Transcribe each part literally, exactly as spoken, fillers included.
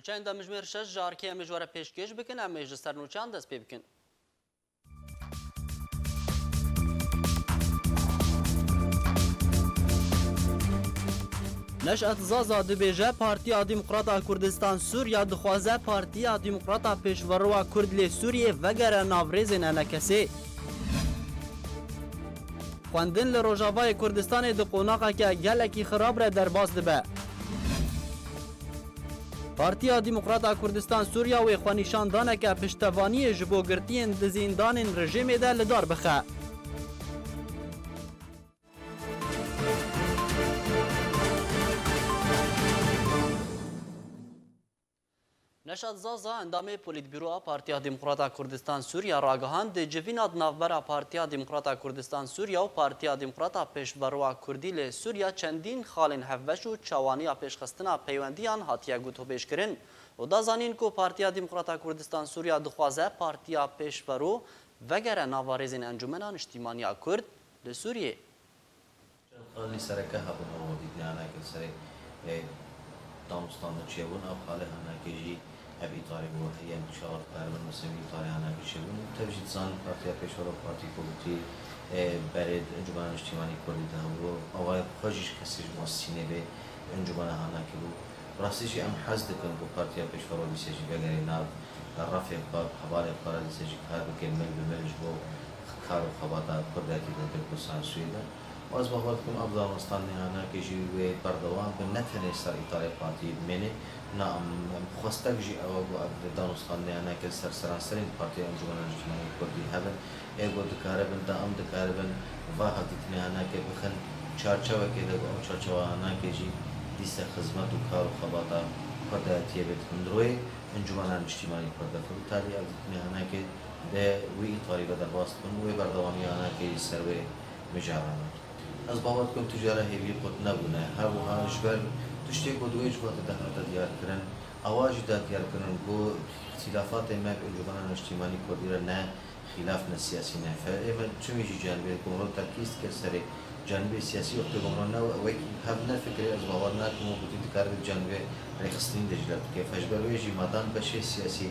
Çend em ji mêr şeş ji arkê em ê ji we re pêşkêş bikin, em ê ji ser nûçeyan dest pê bikin. Neşet Zaza dibêje, Partiya Demokrata Kurdistan Sûriya dixwaze Partiya Demokrata Pêşveroya Kurd lê Sûriyê vegere nav rêzên enekesê. Xwendin li Rojavayê Kurdistanê di qonaxeke gelekî xirab re derbas dibe. Partiya Demokrata Kurdistan Sûriya wê xwenîşandaneke piştevaniyê ji bo girtiyên di zîndanên rejîmê de li dar bixe. Neşat Zaza, endamê Polîtbûroa Partiya Demokrata Kurdistan Sûriya ragihand, civîna di navbera Partiya Demokrata Kurdistan Sûriya û Partiya Demokrata Pêşveroya Kurdî li Sûriya çendîn xalên hevbeş û çawaniya pêşxistina peywendiyan hatiye gotûbêjkirin û da zanîn ku Partiya Demokrata Kurdistan Sûriya dixwaze Partiya Pêşvero vegere nava rêzên Encûmena Niştîmaniya Kurd li Sûriyê. Çend xalên sereke hebûn ew dîtinê hanakê li serê, e, danûstandin çêbûn. Ew xalê hanakê jî ev îtarê bû, heye çawa dikaribin, mesela îtarê hanakê çêbûn. Tev jî dizanin Partiya Pêşwero, partî ku gotî, e, berê di Encûmena Niştîmanî Kurdî de hebû. Awayê xwe jî ji kesê ji muesisînê vê encûmena hanakê bû. Bi rastî jî em hez dikin ku Partiya Pêşwero dîse jî vegerê nav refê xwe, hevalê xwe re dîse jî kar bike, mil bi mil ji bo kar û xebata Kurdayetî de, Tirkistan Sûriyê de. Û ez bawer dikim ev danûstandinê hanakê jî wê berdewam bin, ne tenê ser îtarê partiyê bimêne. Na, em, em xwestek jî ew e ku ev danûstandinê hanakê li ser seranserên Partiya Encûmena Niştimanî Kurdî hebin. Ê ku dikaribin, da em dikaribin va hevdîtinê hanakê bixin çarçewekê de, ku ew çarçewa hanakê jî dîse xizmet û kar û xebata Kurdayetiyê bê di hundirê Encûmena Niştimanî Kurd de. Bi tadî ev dîtinê hanakê di wî îtarî ve derbas dibin û wê berdewamiya hanakê jî ser wê mijaran e. Ez bawer dikim tu cara hêvî qut nebûne. Her wiha ji ber tiştê ku di wê civatê de hate diyarkirin, ewa jî da diyarkirin ku îxtîlafatê me bi Encûmena Niştimanî Kurdî re ne xîlaf ne siyasî ne. Fe-, ê me çimî jî canibê ku mirov terkîz dike serê canibê siyasî, wextê ku mirov ne wekî hev ne fikirê, ez bawer nakim û gotî dikare di canibê rêxistinî de jî lev bike. Fe ji ber wê jî me dan beşê siyasî,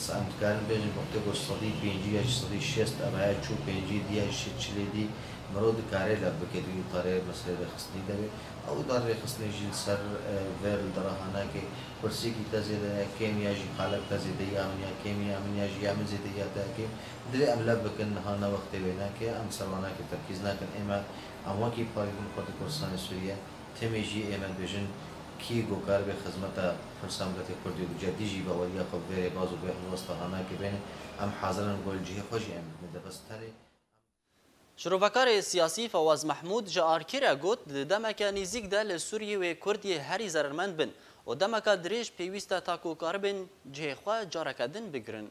s-, em dikarin bêjin wextê ku sedî pêncî ya jî sedî şêst ev heye, çû pêncî dî ya jî çilê dî, mirov dikare lev bike di wî îtarê meselê rêxistinî de be. Ew dar rêxistinê jî li ser, e, vê li dera hanakê kursiyekî te zêde ye, kêm ya jî xalek te zêdeyiya min ya kêm ya min ya jî ya min zêdeyiya te ya kêm. Divê em lev bikin, niha ne wextê wê nake, em ser wan nake terkîz nakin. Ê me, em wekî Partî Demokratîk Kurdistanê Sûriye, timê jî ê me dibêjin, kî ku karibe xizmeta pirsa miletê Kurdî û bi cedî jî baweriya xwe bi vê rêbaz û bi vê helwesta hanakê bêne, em hazir in ku li cihê xwe jî em bidin. Bes tenê Şirovekarê siyasî Fewaz Mehmûd ji Arkê re got, di demeke nêzîk de li Sûriyê wê Kurd yê herî zerermend bin û demeka dirêj pêwîst e ta ku karibin cihê xwe careke din bigirin.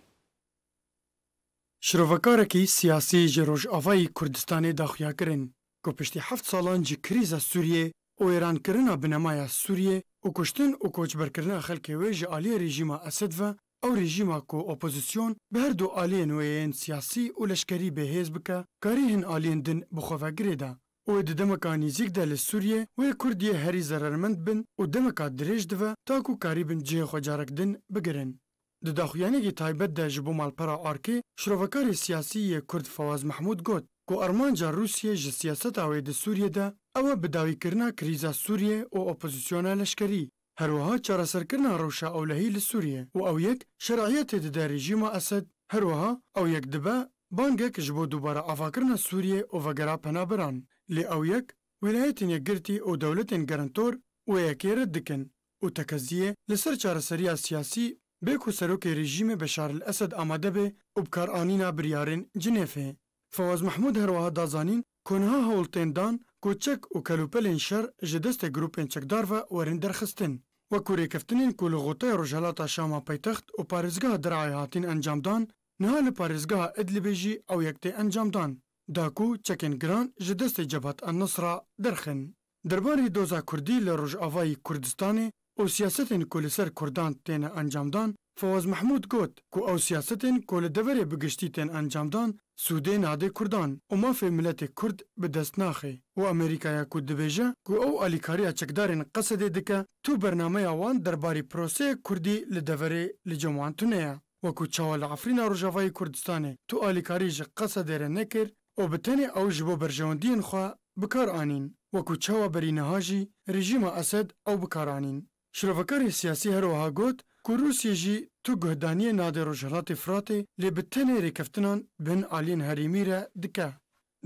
Şirovekarekî siyasî ji Rojavayî Kurdistanê daxuya kirin ku piştî heft salan ji krîza Sûriyê û wêrankirina binemaya Sûriyê û kuştin û koçberkirina xelkê wê ji aliyê rejîma Esed ve, ew rejîma ku opozîsyon bi her du aliyên wê yên siyasî û leşkerî bêhêz bike, karî hin aliyên din bi xwe ve girêda. Û wê di demeka nêzîk de li Sûriyê wê Kurd yê herî zerermend bin û demeka dirêj dive ta ku karîbin cihê xwe carek din bigirin. Di daxuyaniyekî taybet de ji bo malpera Arkê, şirovekarê siyasî yê Kurd Fewaz Mehmûd got ku armanca Rûsiyê ji siyaseta wê di Sûriyê de ew e bidawîkirina krîza Sûriyê û opozîsyona leşkerî, her wiha çareserkirina rewşa ewlehî li Sûriyê û ew yek şer'iyetê dide rejîma Esed, her wiha ew yek dibe bangek ji bo dubare avakirina Sûriyê û vegera penaberan. Lê ew yek, Wîlayetên Yekgirtî û dewletên garantor wê yekê red dikin û tekeziyê li ser çareseriya siyasî bê ku serokê rejîmê Beşar el Esed amade be û bikaranîna biryarên Cinêfê. Fewaz Mehmûd her wiha da zanîn ku niha hewl tên dan ku çek û kelûpelên şer ji destê grûpên çekdar ve werin derxistin. Wek ku rêkeftinên ku li Xoteyê Rojhelata Şama paytext û parêzgeha Der'ayê hatîn encamdan, niha li parêzgeha Idlibê jî ew yek tê encamdan, da ku çekên giran ji destê Cebhat en-Nusra derxin. Derbarê doza Kurdî li Rojavayî Kurdistanê û siyasetên ku li ser Kurdan têne encamdan, Fewaz Mehmûd got ku ew siyasetên ku li deverê bi giştî tên encamdan, sûdê nadê Kurdan û mafê miletê Kurd bi dest naxê û Amerîkaya ku dibêje ku ew alîkariya çekdarên Qesedê dike, tu bernameya wan derbarî proseyê Kurdî li deverê li cem wan tune ye. Wekû çawa li Efrîna Rojavayê Kurdistanê tu alîkarî ji Qesedê re nekir û bi tenê ew ji bo berjewendiyên xwe bi kar anîn, wekû çawa berî niha jî rejîma Esed ew bi kar anîn. Şirovekarê siyasî her wiha got ku Rûsye jî tu guhdaniyê nade Rojhilatê Firatê, lê bi tenê rêkeftinan bi hin aliyên herêmî re dike.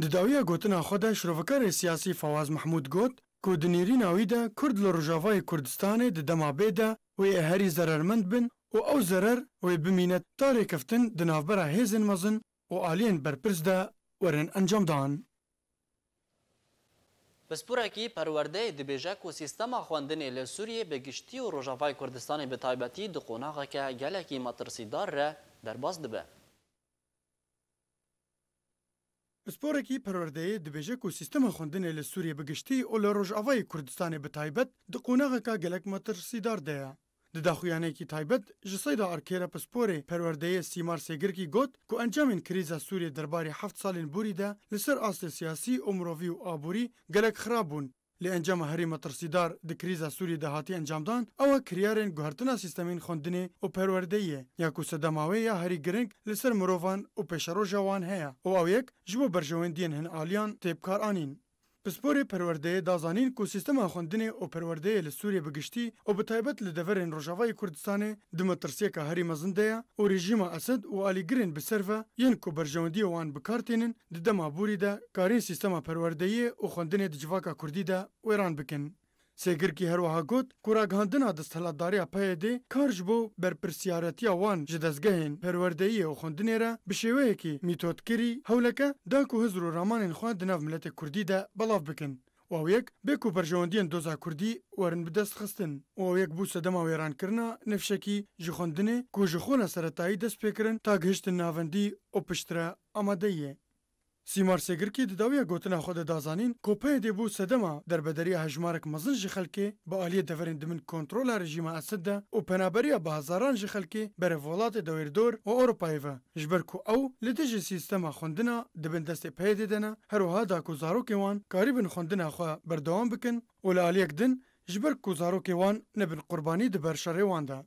Di dawiya gotina xwe de şirovekarê siyasî Fawaz Mehmûd got ku di nêrîna wî de Kurd li Rojavayê Kurdistanê di dema bê de wê ê herî zerermend bin û ew zerer wê bimîne ta rêkeftin di navbera hêzên mezin û aliyên berpirs de werin encamdan. Pisporekî perwerdeyê dibêje ku sîstema xwendinê li Sûriyê bi giştî û Rojavayê Kurdistanê bi taybetî di qonaxeke gelekî metirsîdar re derbas dibe. Pisporekî perwerdeyê dibêje ku sîstema xwendinê li Sûriyê bi giştî û li Rojavayê Kurdistanê bi taybet di qonaxeke gelek metirsîdar de ye. Di daxuyaniyekî taybet ji Seyda Arkê re pisporê perwerdeyê Sîmar Sêgirkî got ku encamên krîza Sûriyê derbarê heft salên borî de li ser astê siyasî û mirovî û aborî gelek xirab bûn. Lê encama herî metirsîdar di krîza Sûriyê de hatî encamdan, ew e kiryarên guhertina sîstemên xwendinê û perwerdeyê ye, ya ku sedema wê ya herî giring li ser mirovan û pêşeroja wan heye û ew yek ji bo berjewendiyên hin aliyan tê bikaranîn. Pisporê perwerdeyê da zanîn ku sîstema xwendinê û perwerdeyê li Sûriyê bi giştî û bi taybet li deverên Rojavayê Kurdistanê di metirsiyeka herî mezin de ye û rejîma Esed û alîgirên bi ser ve yên ku berjewendiyê wan bi kar tênin di dema borî de karîn sîstema perwerdeyê û xwendinê di civaka Kurdî de wêran bikin. Sêgirkî her wiha got ku ragihandina desthilatdariya P Y D kar ji bo berpirsiyaretiya wan ji dezgehên perwerdeyiyê û xwendinê re bi şêweyekî mîtodkirî hewleke da ku hizr û ramanên xwe di nav miletê Kurdî de belav bikin û ew yek bê ku berjewendiyên doza Kurdî werin bi dest xistin û ew yek bû sedema wêrankirina nifşekî ji xwendinê ku ji xwena seretayî dest pê kirin ta gihiştin navendî û piştre amadeyî ye. Sîmar Sêgirkî di dawiya gotina xwe de da zanîn ku P Y D bû sedema derbederiya hejmarek mezin ji xelkê bi aliyê deverên di bin kontrola rejîma Esed de û penaberiya bi hezaran ji xelkê berê welatê dewêrdor û Ewropayê ve, ji ber ku ew li dijî sîstema xwendina di bin destê P Y D de ne, her wiha da ku zarokên wan karîbin xwendina xwe berdewam bikin û li aliyek din ji ber ku zarokê wan nebin qurbanî di ber şerê wan de.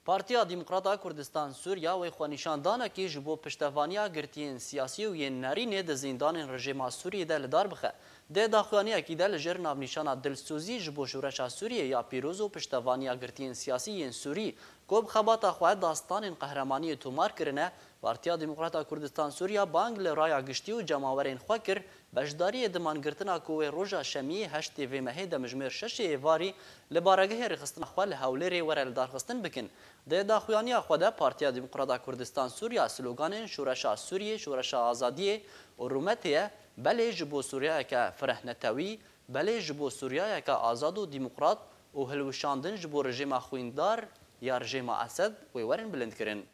Partiya Demokrata Kurdistan Sûriya wê xwenîşandanekî ji bo piştevaniya girtiyên siyasî û yên nerînê di zîndanên rejîma Sûriyê de li dar bixe. Di daxuyaniyekî de li jêr navnîşana dilsozî ji bo şoreşa Sûriyê ya pîroz û piştevaniya girtiyên siyasî yên Sûrî ku bi xebata xwe dastanên qehremaniyê tomar kirine, Partiya Demokrata Kurdistan Sûriya bang li raya giştî û cemawerên xwe kir, beşdariyê di mangirtina ku wê roja şemiyê heştê vê mehê demjimêr şeşê êvarî li baregehê rêxistina xwe li Hewlêrê were lidarxistin bikin. Di daxuyaniya xwe de Partiya Demokrata Kurdistan Sûriya sloganên Şoreşa Sûriyê, Şoreşa Azadiyê û Rûmetê ye, belê ji bo Sûriyayeke firehnetewî, belê ji bo Sûriyayeke azad û demokrat û hilweşandin ji bo rejîma xwîndar ya rejîma Esed wê werin bilindkirin.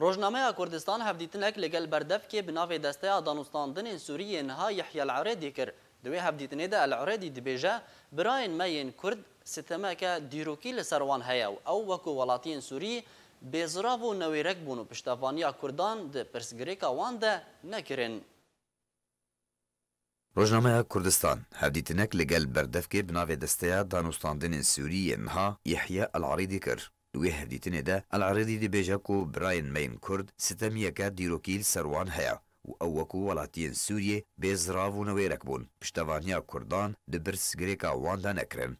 Rojnameya Kurdistan hevdîtinek li gel berdevkê bi navê Desteya Danûstandinên Sûrî yê niha Yehya El Erêdî kir. Di wê hevdîtinê de El Erêdî dibêje, birayên me yên Kurd sitemeke dîrokî li ser wan heye û ew wekû welatiyên Sûrî bêzirav û newêrek bûn û piştevaniya Kurdan di pirsgirêka wan de nekirin. Rojnameya Kurdistan hevdîtinek li gel berdevkê bi navê Desteya Danûstandinên Sûrî yê niha Yehya El Erîdî kir. Di wê hevdîtinê de El Erîdî dibêje ku birayên me yên Kurd sitemiyeke dîrokî li ser wan heye û ew wekû welatiyên Sûriyê bêzirav û newêrek bûn, piştevaniya Kurdan di pirsgirêka wan de nekirin.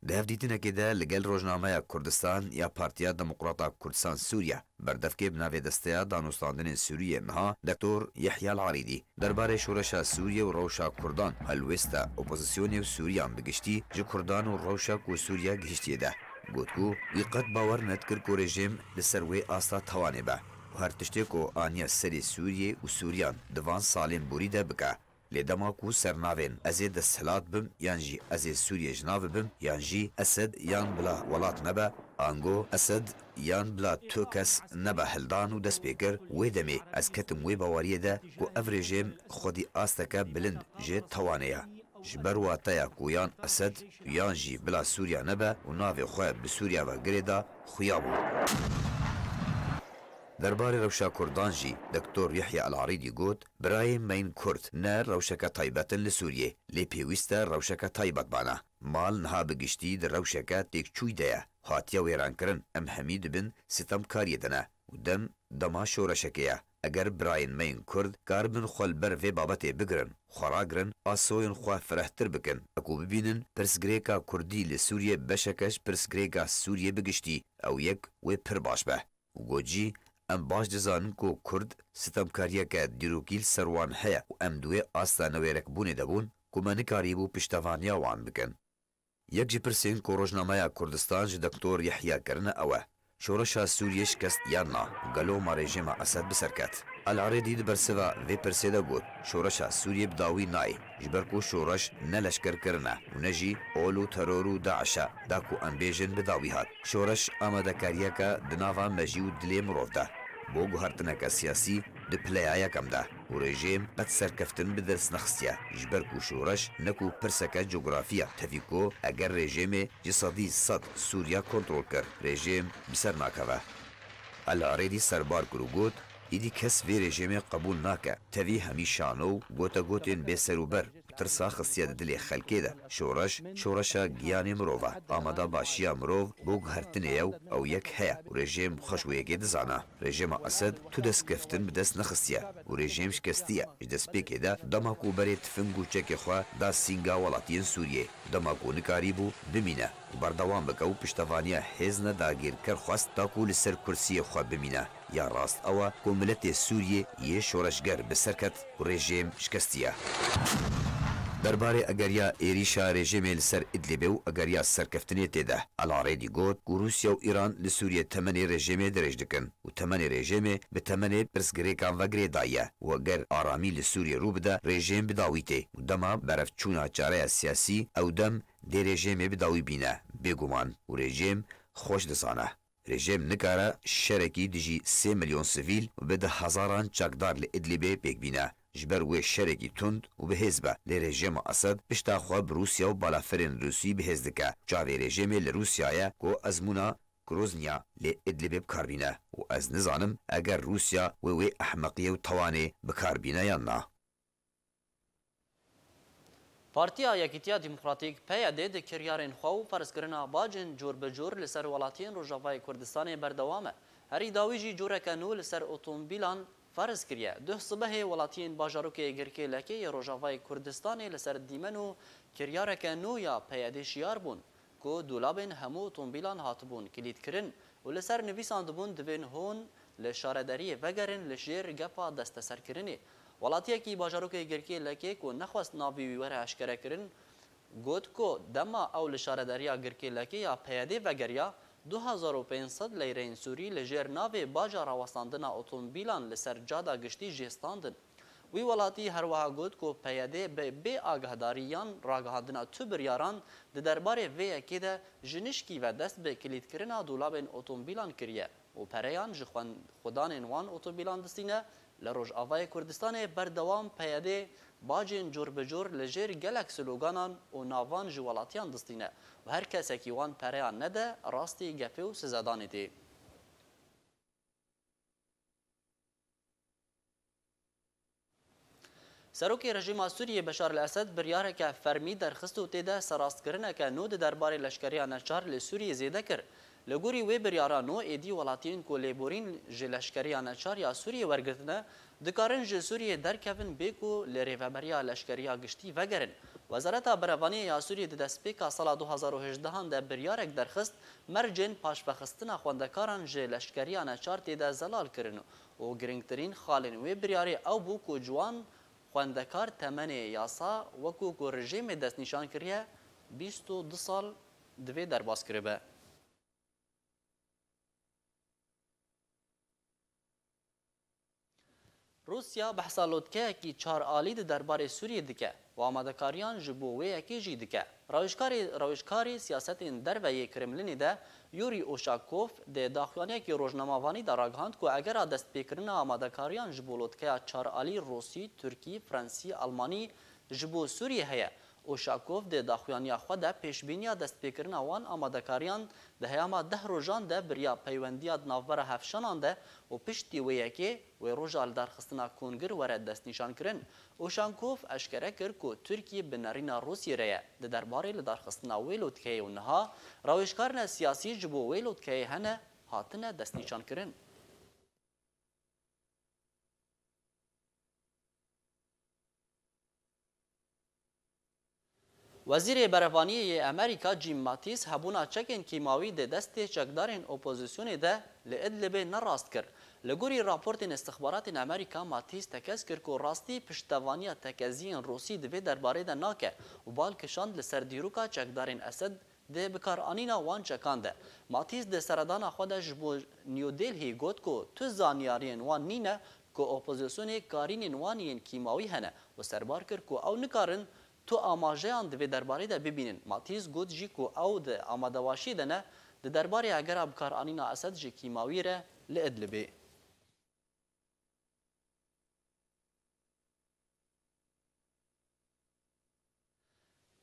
Di hevdîtinekê de li gel Rojnameya Kurdistan ya Partiya Demokrata Kurdistan Sûriye, berdevkê bi navê Desteya Danûstandinên Sûriyê niha Doktor Yehya Al-Arîdî, derbarê şoreşa Sûriye û rewşa Kurdan, helwêsta opozîsyonê û Sûriyan bi giştî ji Kurdan û rewşa ku Sûriye gihiştiye de, got ku wî qet bawer nedikir ku rejîm li ser wê asta tawanê be û her tiştê ku aniye serê Sûriye û Sûriyan di van salên borî de bike. Lê dema ku sernavên ez ê desthilat bim yan jî ez ê Sûriyê ji nav bibim yan jî Esed yan bila welat nebe, ango Esed yan bila tu kes nebe hildan û dest pê kir, wê demê ez ketim wê baweriyê de ku ev rejîm xwedî asteke bilind ji tawanê ye. Ji ber wateya ku yan Esed û yan jî bila Sûriya nebe û navê xwe bi Sûriya ve girêda, xuya bû. Derbarê rewşa Kurdan jî Doktor Yehya El Arîdî got, birayên me yên Kurd ne rewşeke taybet in li Sûriyê, lê pêwîst e rewşeke taybet bana. Mal niha bi giştî di rewşeke têkçûyî de ye. Hatiye wêrankirin, em hemî di bin sitemkariyê de ne û dem dema şoreşekê ye. Eger birayên me yên Kurd karibin xwe li ber vê babetê bigirin, xwe ragirin, asoyên xwe firehtir bikin, eku bibînin pirsgirêka Kurdî li Sûriyê beşeke ji pirsgirêka Sûriyê bi giştî, ew yek wê pir baş be. Û got jî, em baş dizanin ku Kurd sitemkariyeke dîrokî li ser wan heye û em di wê asta newêrekbûnê de bûn ku me nikarîbû piştevaniya wan bikin. Yek ji pirsên ku rojnameya Kurdistan ji Doktor Yehya kirine ew e, şoreşa Sûriyê şikest yan na û gelo ma rejîma Esed bi ser ket? El Arêdî di bersiva vê pirsê de got, şoreşa Sûriyê bi dawî nayê, ji ber ku şoreş ne leşkerkirin e û ne jî ol û teror û DAIŞ e, da ku em bêjin bi dawî hat. Şoreş amadekariyeke di nava mejî û dilê mirov de. Bo guhertineke siyasî di pileya yekem de û rejîm qet serkeftin bi dest nexistiye, ji ber ku şoreş ne ku pirseke cografî ye, tevî ku eger rejîmê ji sedî sed Sûriya kontrol kir, rejîm bi ser nakeve. El Arêdî serbar kir û got, îdî kes vê rejîmê qebûl nake, tevî hemî şano û gotegotên bêserûber û tirsa xistiye di dilê xelkê de. Şoreş, şoreşa giyanê mirov e. Amada başiya mirov bo guhertinê ye û ew yek heye û rejîm xweş wê yekê dizana. Rejîma Esed tu destkeftin bi dest nexistiye û rejîm şikestiye. Ji destpêkê de dema ku berê tifing û çekê xwe da sînga welatiyên Sûriyê, dema ku nikarîbû bimîne û berdewam bike û piştevaniya hêzne dagîrker xwest da ku li ser kursiyê xwe bimîne. Ya rast ew e ku miletê Sûriyê yê şoreşger bi ser ket û rejîm şikestiye. Derbarê egeriya êrîşa rejîmê li ser Idlibê û egeriya serkeftinê tê de, El Arêdî got ku Rûsya û Îran li Sûriyê temenê rejîmê dirêj dikin û temenê rejîmê bi temenê pirsgirêkan ve girêdayî ye û eger aramî li Sûriyê rû bide, rejîm bi dawî tê û dema berevçûna çareya siyasî ew dem dê rejîmê bi dawî bîne, bêguman û rejîm xweş dizane. Rejîm nikare şerekî dijî sê milyon sivîl û bi deh hezaran çakdar li Idlibê pêk bîne. Ji ber wê şerekî tund û bi hêz be, lê rejîma Esed pişta xwe bi Rûsya û balafirên Rûsî bi hêz dike. Çavê rejîmê li Rûsya ye ku ezmûna Groznya li Idlibê bi kar bîne û ez nizanim eger Rûsya wê wê ehmeqiyê û tewanê bi kar bîne yan na. Partiya Yekîtiya Demokratîk, P Y D, di kiryarên xwe û ferzkirina bacên cûr bi cûr li ser welatiyên Rojavayê Kurdistanê berdewam e. Herî dawî jî cûreke nû li ser otomobîlan ferz kiriye. Duh sibehê welatiyên bajarokê Girkê Lekê yê Rojavayê Kurdistanê li ser dîmen û kiryareke nû ya P Y D şiyar bûn. Ku dolabên hemû otomobîlan hatibûn kilîtkirin û li ser nivîsandibûn, divên hûn li şaredariyê vegerin li jêr gefa desteserkirinê. Welatiyekî bajarokê Girkê Lekê ku nexwest navê wî were eşkerekirin, got ku dema ew li şaredariya Girkê Lekê ya P Y D vegeriya, du hezar û pênc sed leyreyên Sûrî li jêr navê baca rawestandina otomobîlan li ser cada giştî jê standin. Wî welatî her wiha got ku P Y D bi bê agahdarî yan ragihandina tu biryaran di derbarê vê yekê de ji nişkî ve dest bi kilîtkirina dolabên otomobîlan kiriye û pereyan ji xwen-, xwedanên wan otomobîlan distîne. Li Rojavayê Kurdistanê berdewam P Y D bacên cûr bi cûr li jêr gelek sloganan û navan ji welatiyan distîne û her kesekî wan pereyan nede, rastî gefê û sizedanê tê. Serokê rejîma Sûriyê Beşar el-Esed biryareke fermî derxist û tê de serrastkirineke nû di derbarê leşkeriya neçar li Sûriyê zêde kir. Li gorî wê biryara nû, êdî welatiyên ku lêborîn ji leşkeriya neçar ya Sûriyê wergirtine, dikarin ji Sûriyê derkevin bê ku li rêveberiya leşkeriya giştî vegerin. Wezareta Berevaniyê ya Sûriyê di destpêka sala du hazar û hejdehan de biryarek derxist, mercên paşvexistina xwendekaran ji leşkeriya neçar tê de zelal kirin û girîngtirîn xalên wê biryarê ew bû ku ji wan xwendekar temenê yasa, wekû ku rejîmê destnîşan kiriye, bîst û du sal divê derbas kiribe. Rûsya behsa lotkeyekî çar alî di derbarê Sûriyê dike û amadekariyan ji bo wê yekê jî dike. Rawêjkarê, rawêjkarê siyasetên derve yê Kremlînê de Yurî Uşakov di daxuyaniyekî rojnamevanî de ragihand ku egera destpêkirina amadekariyan ji bo lotkeya çar alî Rûsî, Tirkî, Fransî, Almanî ji bo Sûriyê heye Uşakov di daxuyaniya xwe de pêşbîniya destpêkirina wan amadekariyan di heyama deh rojan de bi riya peywendiya di navbera hevşanan de û piştî wê yekê wê roja lidarxistina kongir were destnîşankirin. Uşakov eşkere kir ku Tirkiyê bi nerîna Rûsiyê re ye di derbarê lidarxistina wê lotkeyê û niha rawêjkarine siyasî ji bo wê lotkeyê hene hatine destnîşankirin. Wezîrê Berevaniyê yê Amerîka Jim Mattis hebûna çekên kîmawî di destê çekdarên opozîsyonê de li Idlibê ne rast kir. Li gorî raportên îstixbaratên Amerîka, Mattis tekez kir ku rastî piştevaniya tekeziyên Rûsî di vê derbarê de nake û bal kişand li ser dîroka çekdarên Esed di bikaranîna wan çekan de. Matîs di seredana xwe de ji bo New Delhi got ku tu zanyariyên wan nîne ku opozîsyonê karînên wan yên kîmawî hene û serbar kir ku ew nikarin tu amajeyan di vê derbarê de bibînin. Matîs got jî ku ew di amadebaşiyê de ne di derbarê egera bikaranîna Esed ji kîmawî re li Idlibê.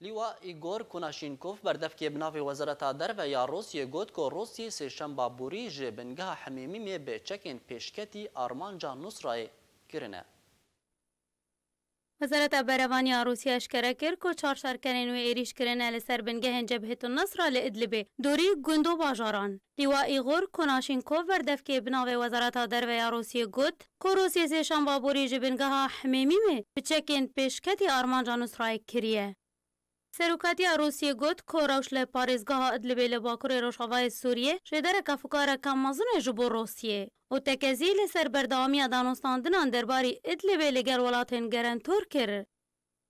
Lîwa Îgor Kunaşînkov, berdevkê bi navê Wezareta Derve ya Rûsiyê, got ku Rûsiyê sêşemba borî ji bingeha Himêmîmê bi çekên pêşketî armanca Nusrayê kirine. Wezareta Berevanî ya Rûsiyê eşkere kir ku çar şerkerên wê êrîş kirine li ser bingehên Cebhet û Nusra li Idlibê, dorî gund û bajaran. Lîwa Îgor Kunaşînkov, berdevkê bi navê Wezareta Derve ya Rûsiyê, got ku Rûsiyê sêşemba borî ji bingeha Himêmîmê bi çekên pêşketî armanca Nusrayê kiriye. Serokatiya Rûsiyê got ku rewş li parêzgeha Idlibê li bakurê rojavayê Sûriyê jêdereke fikareke mezin e ji bo Rûsiyê û tekezî li ser berdewamiya danûstandinan derbarî Idlibê li gel welatên gerentor kir.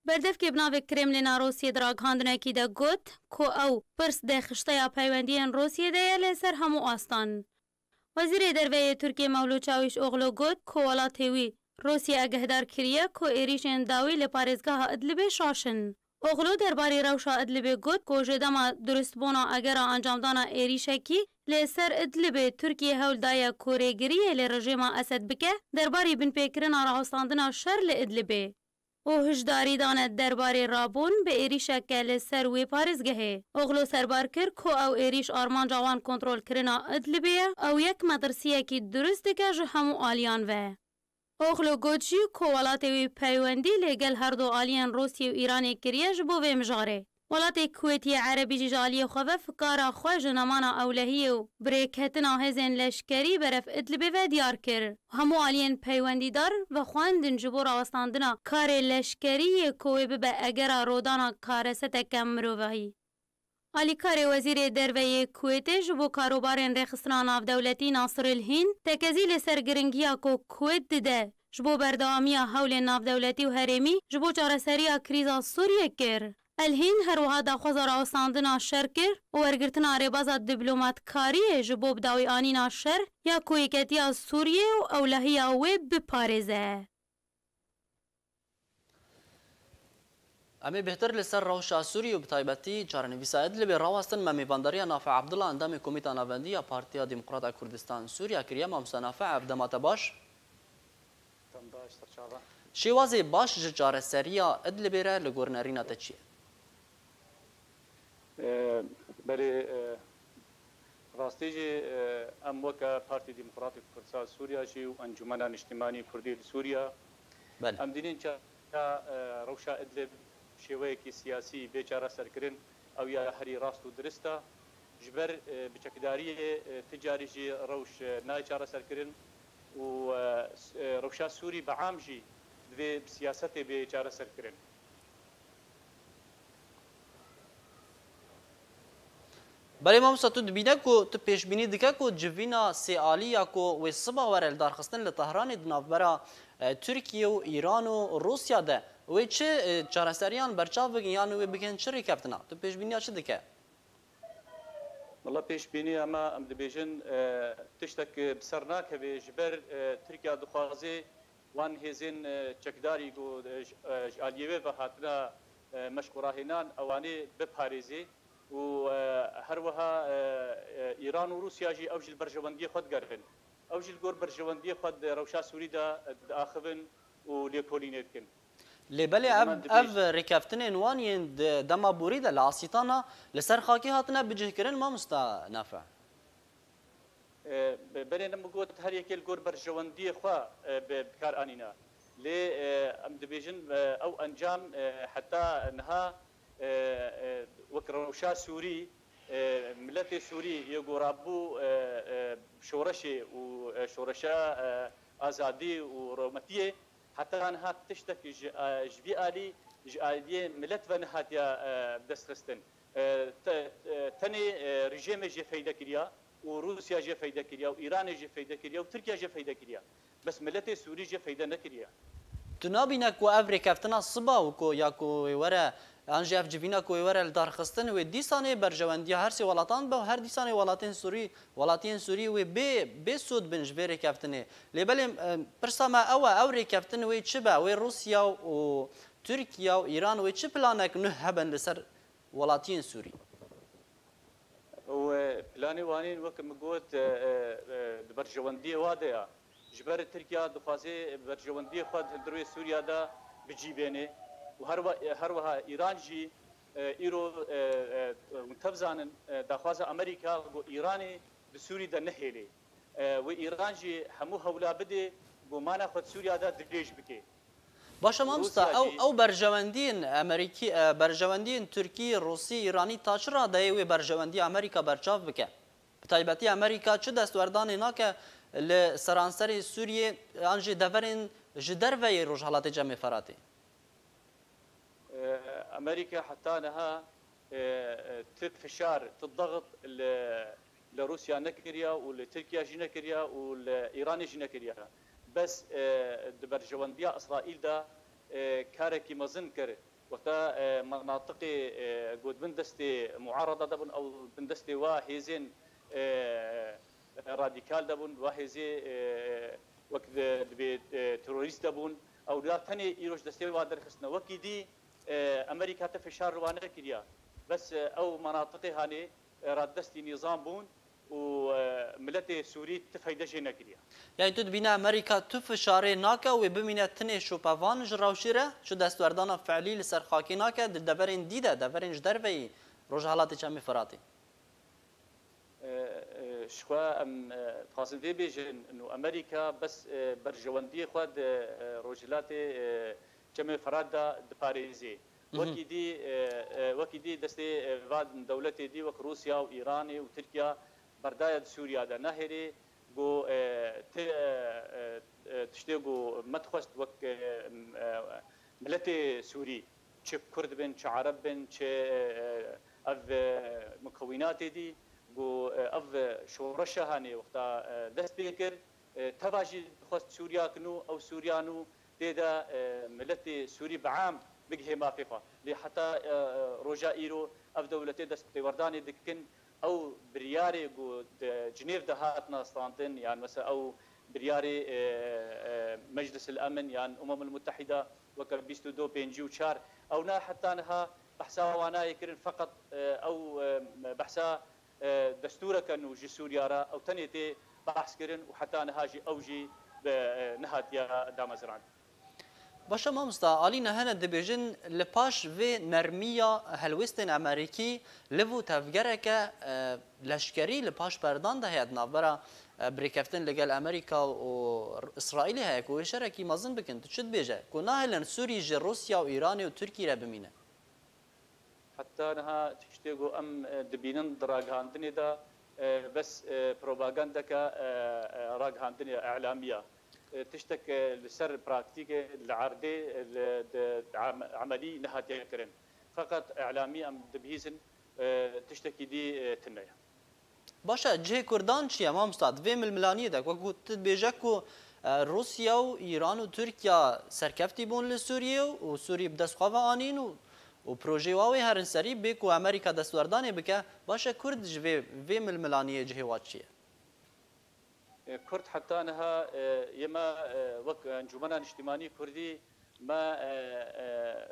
Berdevkê bi navê Kremlîna Rûsiyê di ragihandinekî de got ku ew pirs di xişteya peywendiyên Rûsiyê de ye li ser hemû astan. Wezîrê Derve yê Tirkiyê Mevlût Çawîşoglu got ku welatê wî Rûsiyê agehdar kiriye ku êrîşên dawî li parêzgeha Idlibê şaş in. Oglu derbarî rewşa Idlibê got ku ji dema durustbûna egera encamdana êrîşekî li ser Idlibê Tirkiye hewl daye ku rêgiriyê li rejîma Esed bike derbarî binpêkirina rawestandina şer li Idlibê. û hişdarî dane derbarê rabûn bi êrîşeke li ser wê parêzgehê. Oglu serbar kir ku ew êrîş armanca wan kontrolkirina Idlibê ye, ew yek metirsiyekî dirust dike ji hemû aliyan ve. Oglu got jî ku welatê wî peywendî li gel her du aliyên Rûsiyê û Îranê kiriye ji bo vê mijarê. Welatê Kuwêtiyê Erebî jî ji aliyê xwe ve fikara xwe ji nemana ewlehiyê û birêketina hêzên leşkerî berev Idlibê ve diyar kir. Hemû aliyên peywendîdar vexwendin ji bo rawestandina karê leşkerî yê ku wê bibe egera rodana kareseteke mirovahî. Alîkarê Wezîrê Derve yê Kuwêtê ji bo karobarên rêxistina navdewletî Nasir El Hîn tekezî li ser giringiya ku Kuwêt dide ji bo berdewamiya hewlên navdewletî û herêmî ji bo çareseriya krîza Sûriyê kir. El Hîn her wiha daxwaza rawestandina şer kir û wergirtina rêbaza dîplomatkariyê ji bo bidawîanîna şer ya ku yeketiya Sûriyê û ewlehiya wê biparêze. Em ê bêhtir li ser rewşa Sûriyê û bi taybetî çarenivîsa Idlibê rawestin. Me mêvandariya Nafe Abdullah, endamê Komîta Navendî ya Partiya Demokrata Kurdistan Sûriya kiriye. Mamoste Nafe, ev dema te baş. Dem baş, serçava. Şêwazê baş ji çareseriya Idlibê re li gor nerîna te çi ye? E, belê, e, rastî jî, e, em weke Partî Demokratîk Kurdistan Sûriya jî û Encûmena Niştimanî Kurdî li Sûriya, Belê. em dînin çawa, e, rewşa Idlib şêweyekî siyasî bê çareserkirin, ew ya herî rast û dirist e. Ji ber, e, bi çekdariyê, e, ti carî jî rewş, e, nayê çareserkirin û, e, s-, e, rewşa Sûrî bi am jî divê bi siyasetê bê çareserkirin. Belê mamosta, tu dibîne ku tu pêşbînî dike ku civîna sêalî ya ku wê siba were lidarxistin li Tehranê di navbera, e, Tirkiye û Îran û Rûsya de wê çi, e, çareseriyan berçav bikin yan wê bikin çi rêkeftina? Tu pêşbîniya çi dike? Wela pêşbînî hema em dibêjin, e, tiştek bi ser nakeve ji ber, e, Tirkiye dixwaze wan hêzên, e, çekdarî ku, e, ji, e, ji aliyê wê ve hatina, e, meşq û rahênan ewanê biparêzê û, e, her wiha, e, e, Îran û Rûsya jî ew jî li berjewendiyê xwe digerin. Ew jî li gor berjewendiyê xwe di rewşa Sûrî de, e, diaxivin û lêkolînê dikin. Lê belê ev, ev rêkeftinên wan yên di dema borî de li Asîtana li ser xakê hatine bicihkirin, mamosta Nafi? E, be-, berê ne min got her yekê li gor berjewendiyê xwe, e, bi, bi kar anîne. Lê, e, em dibêjin, e, ew encam, e, heta niha, e, e, wek rewşa Sûrî, e, miletê Sûrî yê ku rabû, e, e, şoreşê û, e, şoreşa, e, azadî û rewmetiyê, heta niha tiştek ji, e, ji vî alî, ji aliyê milet ve nehatiye, e, destxistin. E, te-, e, tenê, e, rejîmê jê feyde kiriya û Rûsya jê feyde kiriya û Îranê jê feyde kiriya û Tirkiye jê feyde kiriya. Bes miletê Sûrî jê feyde nekiriye. Tu nabîne ku ev rêkeftina siba û ku ya ku wê were, an jî ev civîna ku wê were li dar xistin, wê dîsanê berjewendiya her sê welatan be û her dîsanê welatên Sûrî, welatiyên Sûrî wê bê, bê sûd bin ji vê rêkeftinê. Lê belê, e, pirsa me ew e, ew rêkeftin wê çi be? Wê Rûsya û Tirkiye û Îran wê çi planek nuh hebin li ser welatiyên Sûrî? Û, e, planê wanîn, wek min got, e, e, e, di berjewendiyê wa de ya. Ji ber Tirkiye dixwaze berjewendiyê xwe di hundirê Sûriya de bi cî bêne û her we-, e, her wiha Îran jî, e, îro, e, e, hûn tev zanin, e, daxwaza Amerîka ku Îranê di Sûrî de nehêlê. E, wê Îran jî hemû hewla bide ku mana xwe di Sûriya de dirêj bike. Baş e mamosta, Rûsya ew, jî ew berjewendiyên Amerîkî, e, berjewendiyên Tirkî, Rûsî, Îranî ta çi radeyê wê berjewendiya Amerîka berçav bike? Bi taybetî Amerîka çi destwerdanê nake li seranserê Sûriyê an jî deverên ji derve yê Rojhelatê Cemê Feratê? E, Amerîka heta niha, e, e, ti fişar, ti daxit li, li Rûsya nekiriya û li Tirkiye jî nekiriya û li Îranê jî nekiriya. Bes, e, di berjewendiya Îsraîl de, e, karekî mezin kir. Wexta, e, menatiqê, e, ku di bin destê muarada de bûn, ew bin destê wa hêzên, e, radîkal de bûn, wa hêzê, e, wek di, dibê, e, terorîst de bûn, ew la tenê îroj destê wa derxistine. Wekî dî, e, Amerîka te fişar li wan nekiriya. Bes, e, ew menatiqê hanê, e, radestî nîzam bûn û, e, miletê Sûrî ti feyde jê nekiriye. Yanî tu dibîne Amerîka tu fişarê nake û wê bimîne tinê şopevan ji rewşê re, çi destwerdana fiilî li ser xakê nake, di deverên dî de, deverên ji derveyî Rojhelatê Çemê Firatê? E, e, ji xwe em, e, dixwazin vê bêjin, û Amerîka bes, e, berjewendiyê xwe di, e, Rojhilatê, e, Çemê Firat de diparêzê. Mhm. Wekî dî, e, e, wekî dî destê, e, van dewletê dî wek Rûsya û Îranê û Tirkiye berdaye di Sûriya de nehêlê, ku, e, ti, e, e, e, tiştê ku me dixwest wek, e, m-, e, miletê Sûrî, çi Kurd bin, çi Ereb bin, çi, e, e, ev, e, mukewînatê dî, ku, e, ev şoreşa hanê wexta, e, dest pê kir, e, teva jî dixwest Sûriya ki nû, ew Sûriya nû tê de, e, miletê Sûrî bi am bigihê mafê xwe. Lê heta, e, e, roja îro ev dewletê dest bi têwerdanê dikin. Ew biryarê ku di Cinêv de hatina standin, yan mesela ew biryarê, e, e, Meclis el Emin yan Umem el Mutehîda weke bîst û du, pêncî û çar, ew na heta niha behsa wan nayê kirin, feqet, e, ew, e, behsa e, destûreke nû ji Sûriya re ew tenê tê behs kirin û heta niha jî ew jî bi, e, nehatiye damezrandin. Baş e mamosta, alî nehene dibêjin, li paş vê nermiya helwêstên Amerîkî, liv û tevgereke, e, leşkerî li paş perdan de heye di navbera, e, birêkeftin li gel Amerîka û Îsraîlê heye ku wê şerekî mezin bikin. Tu çi dibêje? Ku nahêlin Sûrî ji Rûsya û Îranê û Tirkî re bimîne? Heta niha tiştê ku em, e, dibînin di ragihandinê de, e, bes, e, propagandeke, e, e, ragihandinê, îlamî ye. E, tiştek, e, li ser praktîkê, li erdê, e, li, di, di am-, emelî nehatiye kirin. Feqet îlamî em dibihîzin, e, tiştekî dî, e, tune ye. Baş e, cihê Kurdan çi ye, mamosta? Di vê milmilaniyê de, wekî tu dibêje ku, e, Rûsya û Îran û Tirkiye serkeftî bûn li Sûriyê û Sûriyê bi dest xwe ve anîn û, û projeyê wa wê herin serî bê ku Amerîka destwerdanê bike, baş e, Kurd ji vê, vê milmilaniyê cihê wa çi ye? E, Kurd heta niha, e, yê me, e, wek Encûmena Niştimanî Kurdî me, e, e,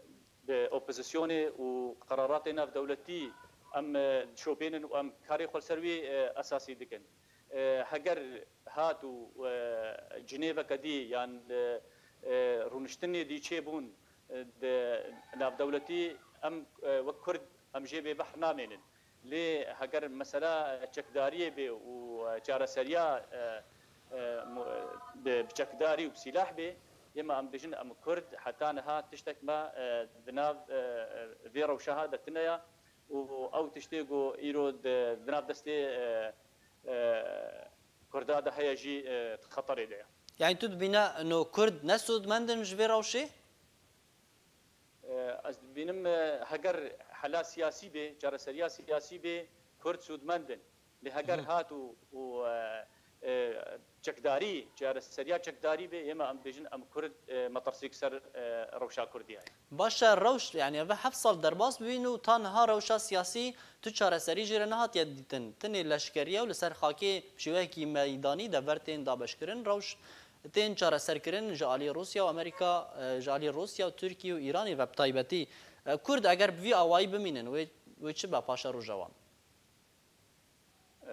bi opozisyonê û qeraratê navdewletî em, e, dişopînin û em karê xwe li ser wî, e, esasî dikin. E, heger hat û, e, cinêveke dî yan, e, e, rûniştinê dî çêbûn e, di navdewletî em, e, wek Kurd em jê bêbehr namênin. Lê heger mesela çekdariyê bê û, e, çareseriya, e, e, mu-, e, bi, bi çekdarî û bi sîlah bê, yê me em bêjin em Kurd heta niha tiştek me, e, di nav, e, e, vê rewşa ha de tune ya û ew tiştê ku îro di, di nav destê, e, e, Kurda de heye jî, e, di xeterê de ye. Yani tu dibîne no Kurd ne sûdmend in ji vê rewşê? E, ez dibînim, e, heger hela siyasî bê, çareseriya siyasî bê, Kurd sûdmend in. Lê heger Hı. hat û, û, e, e, çekdarî, çareseriya çekdarî bê, yê me em bêjin em Kurd, e, metirsîk ser, e, rewşa Kurdî heye. Baş e, rewş, yani ev heft sal derbas bûyîn û ta niha rewşa siyasî tu çareserî jê re nehatiye dîtin. Tinê leşkeriye û li ser xakê bi şêweyekî meydanî dever tên dabeşkirin, rewş tên çareserkirin ji alî Rûsya û Amerîka, e, ji alî Rûsya û Tirkî û Îranê ve bi taybetî. E, Kurd eger bi vî awayî bimînin, wê, wê çi be paşeroja wan?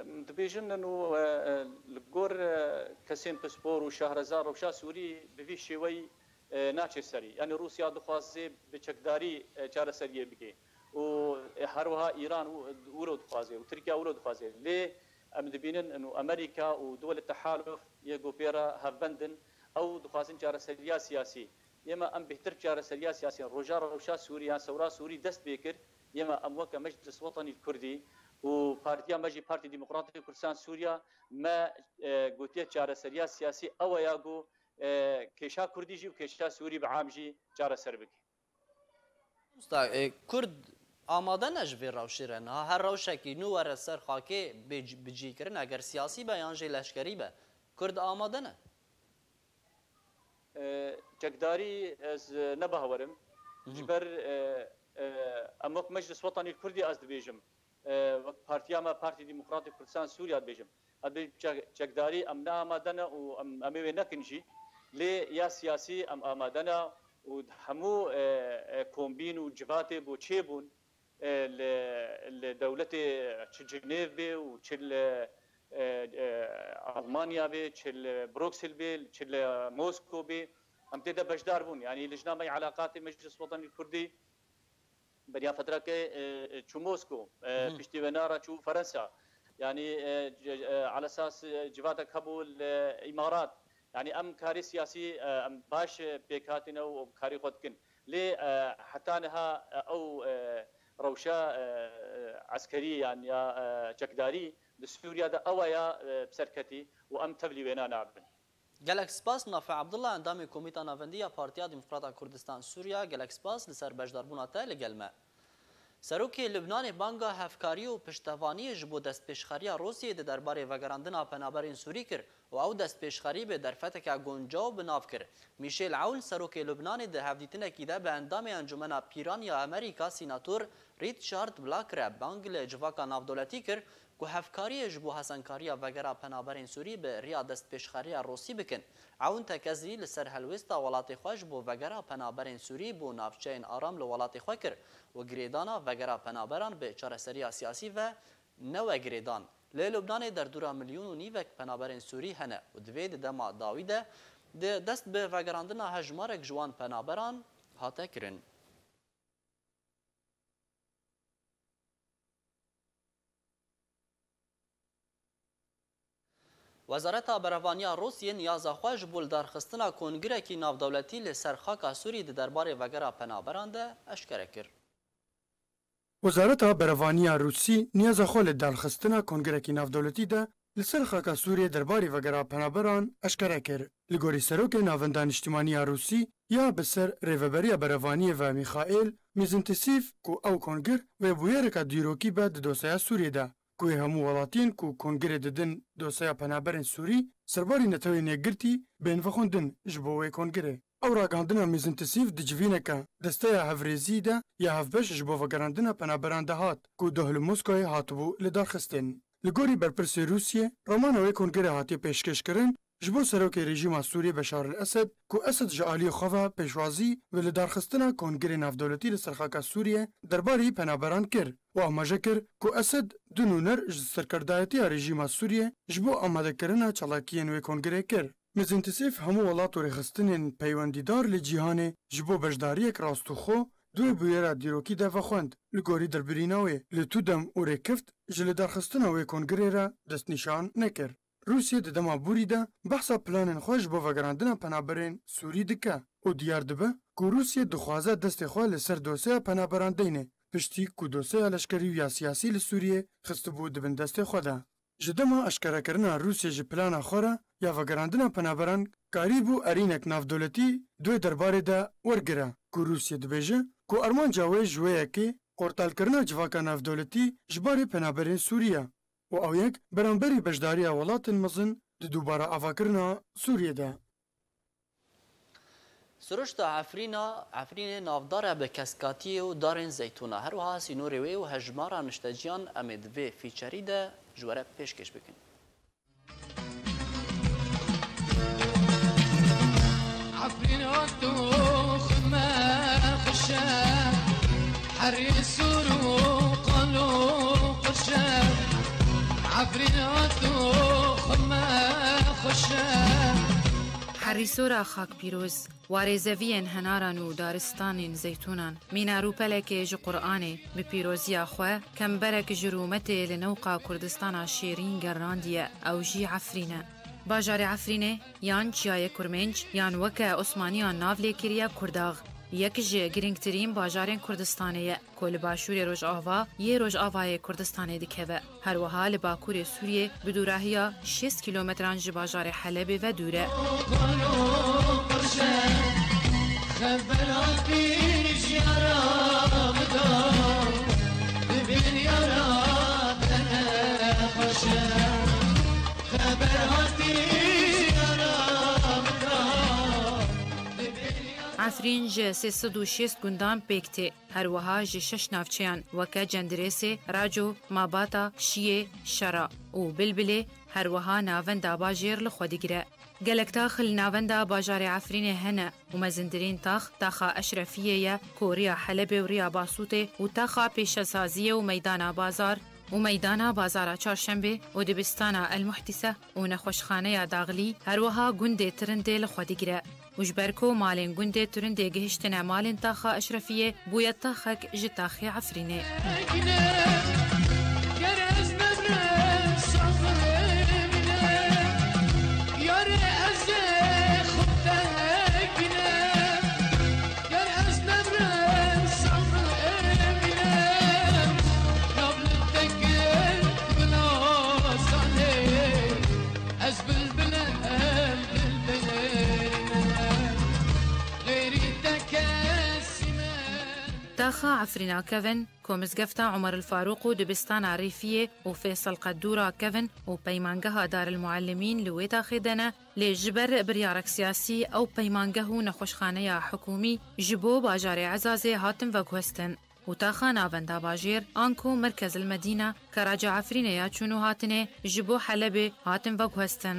Em dibêjin û, e, e, li gor, e, kesên pispor û şahreza rewşa Sûrî bi vî şêweyî, e, naçe serî. Yanî Rûsya dixwaze bi çekdarî, e, çareseriyê bike. Û, e, her wiha Îran û, wilo dixwaze û Tirkiye wilo dixwaze. Lê em dibînin û Amerîka û duwelê tehaluf yê ku pê re hevbend in, ew dixwazin çareseriya siyasî. Yê me em bêhtir çareseriya siyasî, roja rewşa Sûrî yan sewra Sûrî dest pê kir, yê me em weke Meclis Wetanî Kurdî û partiya me jî Partî Demokratî Kurdistan Sûriya me, e, gotiye çareseriya siyasî ew e ya ku, e, kêşa Kurdî jî û kêşa Sûrî bi am jî çareser bike. Usta, e, Kurd amade ne ji vê rewşê re? Niha her rewşekî nû were ser xakê bê c-, bicîkirin, eger siyasî be yan jî leşkerî be, Kurd amade ne? E, çekdarî ez, e, ne bawerim. Hı hı. Ji ber, e, e, em wek Meclis Wetanî Kurdî ez dibêjim. E, wek partiya me Partî Demokratîk Kurdistan Sûriya dibêjim. Ez dibêjim çek-, çekdarî em ne amade ne û em, em ê wê nekin jî. Lê ya siyasî em amade ne û hemû, e, e, kombîn û civatê bo çêbûn, e, li, li dewletê çi Cinêv bê û çi li, e, e, Almanya bê, çi li Bruksel bê, çi li Mosko bê, em tê de beşdar bûn. Yanî lijna me yê elaqatê Meclis Wetanî Kurdî beriya fetreke, e, e, çû Mosko, e, Hı hı. piştî wê nara çû Ferensa. Yanî, e, c-, e, alesas, e, civatek hebû li Îmarat. Yanî em karê siyasî, e, em baş, e, pêk hatine û karê xwe dikin. Lê, e, heta niha, e, ew, e, rewşa, e, e, eskerî yan ya, e, çekdarî li Sûriya de ew ya, e, bi ser ketî û em tevlî wêna nabin. Gelek spas, Nafe Abdullah, endamê Komîta Navendî ya Partiya Demokrata Kurdistan Sûriya, gelek spas li ser beşdarbûna te li gel me. Serokê Lubnanê banga hevkarî û piştevaniyê ji bo destpêşxeriya Rûsiyê di derbarê vegerandina penaberên Sûrî kir û ew destpêşxerî bi derfeteke guncaw bi nav kir. Michel Aoun, serokê Lubnanê di hevdîtinekî de bi endamê Encûmena Pîran ya Amerîka, Sînator Richard Black re bang li civaka navdewletî kir ku hevkariyê ji bo hesenkariya vegera penaberên Sûrî bi riya destpêşxeriya Rûsî bikin. Ewn tekezî li ser helwêsta welatê xwe ji bo vegera penaberên Sûrî bo navçeyên aram li welatê xwe kir û girêdana vegera penaberan bi çareseriya siyasî ve newe girêdan. Li Lubnanê derdora milyon û nîvek penaberên Sûrî hene û divê di dema dawî de di dest bi vegerandina hejmarek ji wan penaberan hate kirin. Wezareta Berevaniya Rûsiyê niyaza xwe ji bo lidarxistina kongirekî navdewletî li ser xaka Sûrî di derbarê vegera penaberan de eşkere kir. Wezareta Berevaniya Rûsî niyaza xwe li darxistina kongirekî navdewletî de li ser xaka Sûriyê derbarê vegera penaberan eşkere kir. Li gorî Serokê Navenda Niştimanî ya Rûsî ya bi ser Rêveberiya Berevaniyê ve Mîxaîl Mîzintîsîv ku ew kongir wê bûyereka dîrokî be di doseya Sûriyê de, ku wê hemû welatiyên ku kongirê didin doseya penaberên Sûrî, serbarî Netewên Yekgirtî bên vexwendin ji bo wê kongirê. Ew ragihandina Mîzintîsîv di civîneke Desteya Hevrêzî de ya hevbeş ji bo vegerandina penaberan de hat, ku doh li Moskoyê hatibû lidarxistin. Li gorî berpirsê Rûsiyê, romana wê kongirê hatiye pêşkêşkirin ji bo serokê rejîma Sûriyê Beşar el Esed, ku Esed ji aliyê xwe ve pêşwazî bi lidarxistina kongirê navdewletî li ser xaka Sûriyê derbarî penaberan kir û amaje kir ku Esed du nûner ji serkerdayetiya rejîma Sûriyê ji bo amadekirina çalakiyên wê kongirê kir. Mizintisiv hemû welat û rêxistinên peywendîdar li cîhanê ji bo beşdariyek rastûxo di wê bûyera dîrokî de vexwend. Li gorî dirbirîna wê, li tu dem û rêkeft ji lidarxistina wê kongirê re destnîşan nekir. Rûsye di dema borî de behsa planên xwe ji bo vegerandina penaberên Sûrî dike û diyar dibe ku Rûsye dixwaze destê xwe li ser dosyeya penaberan deyne, piştî ku dosyeya leşkerî û ya siyasî li Sûriyê xistibû di bin destê xwe de. Ji dema eşkerekirina Rûsya ji plana xwe re ya vegerandina penaberan karîbû erînek navdewletî di wê derbarê de wergire, ku Rûsya dibêje ku armanca wê ji wê yekê qortalkirina civaka navdewletî ji barê penaberên Sûrî ye û ew yek beramberî beşdariya welatên mezin di dubara avakirina Sûriyê de. Siruşta Efrîna, Efrînê navdar e bi keskatiyê û darên zeytûna. Her wiha sînorê wê û hejmara nişteciyan em ê di vê fîçerî de ji we re pêşkêş bikin. Efrîna tu xwe me xweş e, herî sûr û qal û xweş e. Efrîna tu xwe me xweş e. Herî sora xak pîroz, warê zeviyên henaran û daristanên zeytûnan, mîna rûpelekê ji Qur'anê, bi pîroziya xwe, kemberek ji rûmetê li newqa Kurdistana şêrîn gerrandiye, ew jî Efrîn e. Bajarê Efrînê yan Çiyayê Kurmênc yan weke Osmaniyan nav lê kiriye Kurdax, yek ji girîngtirîn bajarên Kurdistanê ye. Ku li başûrê rojava yê Rojavayê Kurdistanê dikeve. Her wiha li bakurê Sûriyê bi dûrahiya şêst kîlometran ji bajarê Helebê ve dûr e. Efrîn ji sê sed û şêst gundan pêk tê. Her wiha ji şeş navçeyan weke Cendirêsê, Raco, Mabata, Şiyê, Şera û Bilbilê, her wiha navenda bajêr li xwe digire. Gelek tax li navenda bajarê Efrînê hene û mezintirîn tax taxa Eşrefiyê ye ku riya Helebê û riya Basûtê û taxa pêşesaziyê û meydana bazar û meydana bazara Çarşembê û dibistana El Muhtise û nexweşxaneya Daxlî, her wiha gundê Tirindê li xwe digire. Û ji ber ku malên gundê Turindê gihiştine malên taxa Eşrefiyê, bûye taxek ji taxê Efrînê. Taxa Efrîna kevin ku Mizgefta Umer el Farûq û Dibistana Rîfiyê û Feysel Qedûra kevin û peymangeha Dar el Muallimîn li wê taxê de ne, lê ji ber biryarek siyasî ew peymangeh û nexweşxaneya hikûmî ji bo bajarê Ezazê hatin veguhestin. Û taxa navenda bajêr, anku Merkez el Medîna, Keraca Efrînê ya çûn û hatinê, ji bo Helebê hatin veguhestin.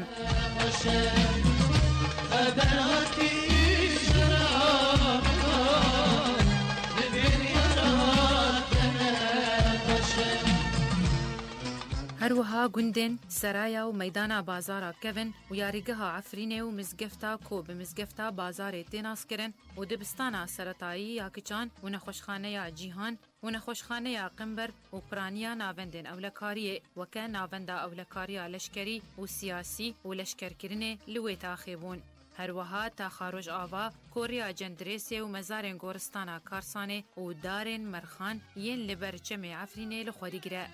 Her wiha gundên Seraya û Meydana Bazara kevin û yarîgeha Efrînê û mizgefta ku bi mizgefta Bazarê tê naskirin, û dibistana seretayî ya kiçan û nexweşxaneya Cîhan û nexweşxaneya Qimber û piraniya navendên ewlekariyê weke navenda ewlekariya leşkerî û siyasî û leşkerkirinê li wê taxê bûn. Her wiha taxa Rojava, koriya Cendirêsê û mezarên goristana Karsanê û darên Merxan yên li ber çemê Efrînê li xwe digire.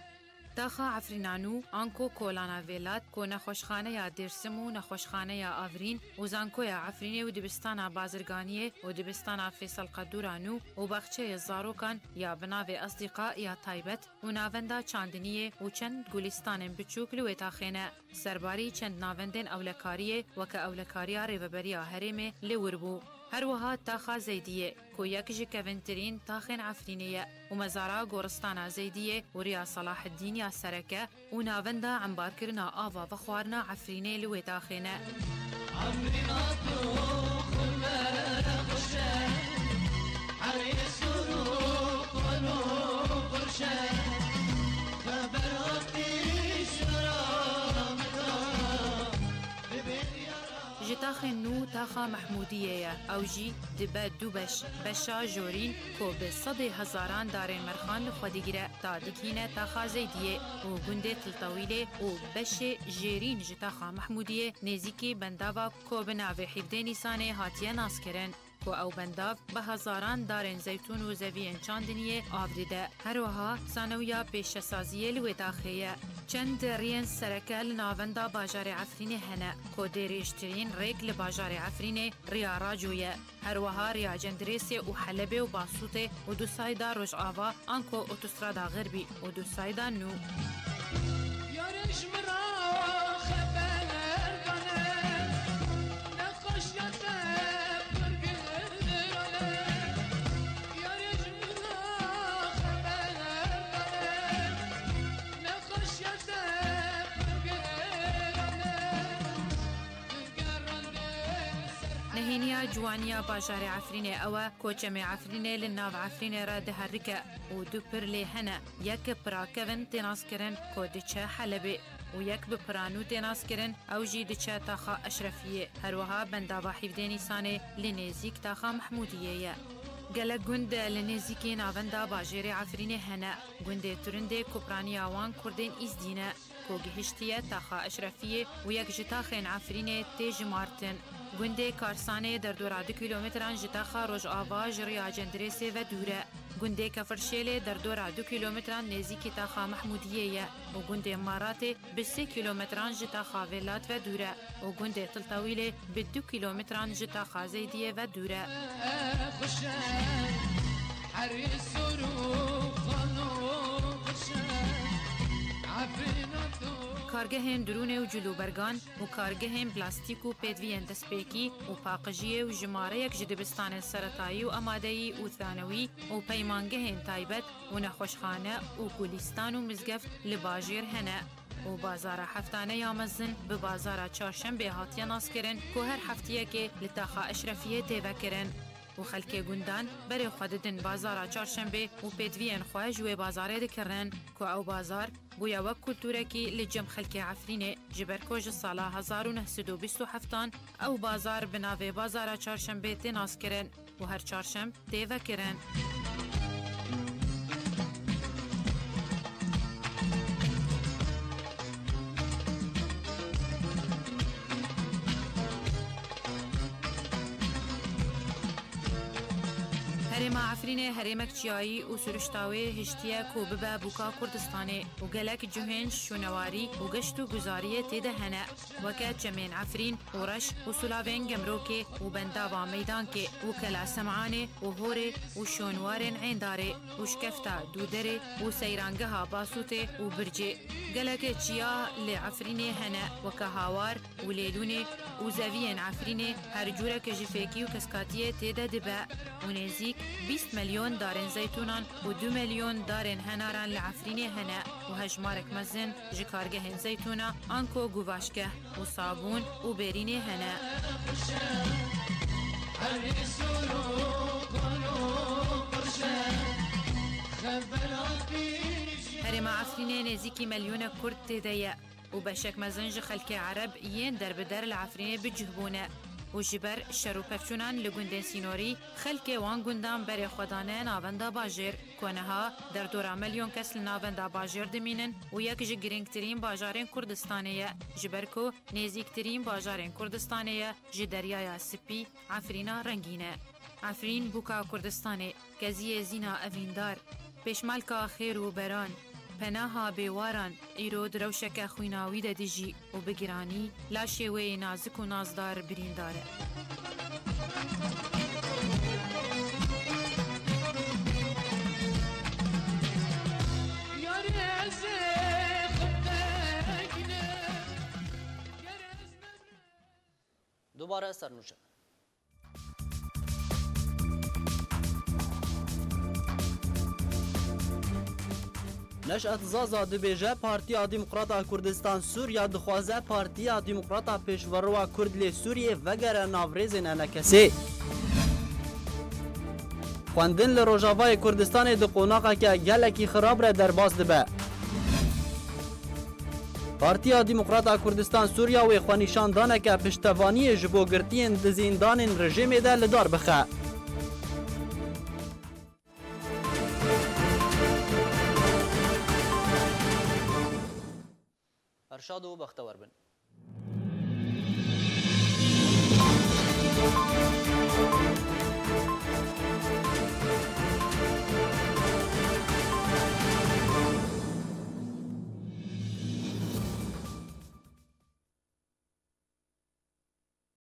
Taxa Efrîna Nû, anko Kolana Vêlat, ku nexweşxaneya Dêrsim û nexweşxaneya Avrîn û Zankoya Efrînê û dibistana Bazirganiyê û dibistana Fêsal Qedûra Nû û baxçeyê zarokan ya bi navê Esdîqa ya taybet û navenda çandiniyê û çend gulîstanên biçûk li wê taxê ne. Serbarî çend navendên ewlekariyê weke ewlekariya Rêveberiya Herêmê li wir bû. Her wiha taxa Zeydiyê, ku yek ji kevintirîn taxên Efrînê ye û mezara goristana Zeydiyê û riya Selaheddîn ya sereke û navenda embarkirina ava vexwarina Efrînê li wê taxê ne. Ji Nû taxa Mehmûdiyê ye. Ew jî dibe du beş. Beşa jorîn ku bi sedê hezaran darên merxan li xwe digire, ta digihîne taxa Zeydiyê û gundê Tiltewîlê û beşê jêrîn ji taxa Mehmûdiyê nêzîkî bendava ku bi navê Hîvdê Nîsanê hatiye naskirin. Ku ew bendav bi hezaran darên zeytûn û zeviyên çandiniyê av dide. Her wiha sanewiya pêşesaziyê li wê taxê ye. Çend riyên sereke li navenda bajarê Efrînê hene, ku dirêjtirîn rêk li bajarê Efrînê riya Raco ye. Her wiha riya Cendirêsê û Helebê û Basûtê û du sayda Rojava anko otostrada Xirbî û du sayda nû. Yarê ji min re xeber dane, nexweşiya te pir giran e. Yarê ji min re xeber dane, nexweşiya te pir giran e. Nehêniya ciwaniya bajarê Efrînê ew e ku çemê Efrînê li nav Efrînê re diherike û du pir lê hene. Yek pira kevin tê naskirin ku diçe Helebê û yek bi pira nû tê naskirin, ew jî diçe taxa Eşrefiyê. Her wiha bendava Hîvdê Nîsanê li nêzîk taxa Mehmûdiyê ye. Gelek gund li nêzîkî navenda bajêrê Efrînê hene. Gundê Turindê ku piraniya wan Kurdên Îzdî ne, ku gihiştiye taxa Eşrefiyê û yek ji taxên Efrînê tê jimartin. Gundê Karsanê derdora du kîlometran ji taxa Rojava ji riya Cendirêsê ve dûr e. Gundê Kefirşêlê derdora du kîlometran nêzîkî taxa Mehmûdiyê ye û gundê Maratê bi sê kîlometran ji taxa Vêlat ve dûr e û gundê Tiltawîlê bi du kîlometran ji taxa Zeydiyê ve dûr e. Kargehên dirûnê û cilûbergan û kargehên plastîk û pêdiviyên destpêkî û paqijiyê û jimareyek ji dibistanên seretayî û amadeyî û thanewî û peymangehên taybet û nexweşxane û gulîstan û mizgeft li bajêr hene û bazara heftane ya mezin bi bazara Çarşembê hatiye naskirin ku her heftiyekê li taxa Eşrefiyê tê vekirin û xelkê gundan berê xwe didin bazara Çarşembê û pêdiviyên xwe ji wê bazarê dikirin ku ew bazar bûye wek kultûrekî li cem xelkê Efrînê, ji ber ku ji sala hezar û neh sed û bîst û heftan ew bazar bi navê Bazara Çarşembê tê naskirin û her çarşemb tê vekirin. Herêma Efrînê herêmek çiyayî û siruşta wê hiştiye ku bibe bûka Kurdistanê û gelek cihên şûnewarî û geşt û guzariyê tê de hene, weke çemên Efrîn û Reş û sûlavên Gemrokê û bendava Meydankê û Kela Sem'anê û Horê û şûnwarên Êndarê û şikefta Dûderê û seyrangeha Basûtê û Bircê. Gelek çiya li Efrînê hene, weke Hawar, û Lêlûnê û zeviyên Efrînê her cûreke ji fêkî û keskatiyê tê de dibe û nêzîk bîst milyon darên zeytûnan û du milyon darên henaran li Efrînê hene û hejmarek mezin ji kargehên zeytûna anko guvaşgeh û sabûn û bêrînê hene. Herêma Efrînê nêzîkî milyonek Kurd tê de ye. û beşek mezin ji xelkê Ereb yên derbider li Efrînê bi cih bûne û ji ber şer û pevçûnan li gundên sînorî xelkê wan gundan berê xwe dane navenda bajêr, ku niha derdora milyon kes li navenda bajêr dimînin û yek ji girîngtirîn bajarên Kurdistanê ye, ji ber ku nêzîktirîn bajarên Kurdistanê ye ji Deryaya Spî, Efrîna rengîn e. Efrîn bûka Kurdistanê, keziyê zîna evîndar, pêşmalka xêr û beran, penaha bêwaran, îro di rewşeke xwîna wî de dijî û bi giranî laşê wê yê nazik û nazdar birîndar e. Dubare sernûşe. Neşet Zaza dibêje, Partiya Demokrata Kurdistan Sûriya dixwaze Partiya Demokrata Pêşverowa Kurd lê Sûriyê vegere nav rêzên enekesê. Xwendin li Rojavayê Kurdistanê di qonaxeke gelekî xirab re derbas dibe. Partiya Demokrata Kurdistan Sûriya wê xwenîşandaneke piştevaniyê ji bo girtiyên di zîndanên rejîmê de li dar bixe. Erşad û bextewer bin.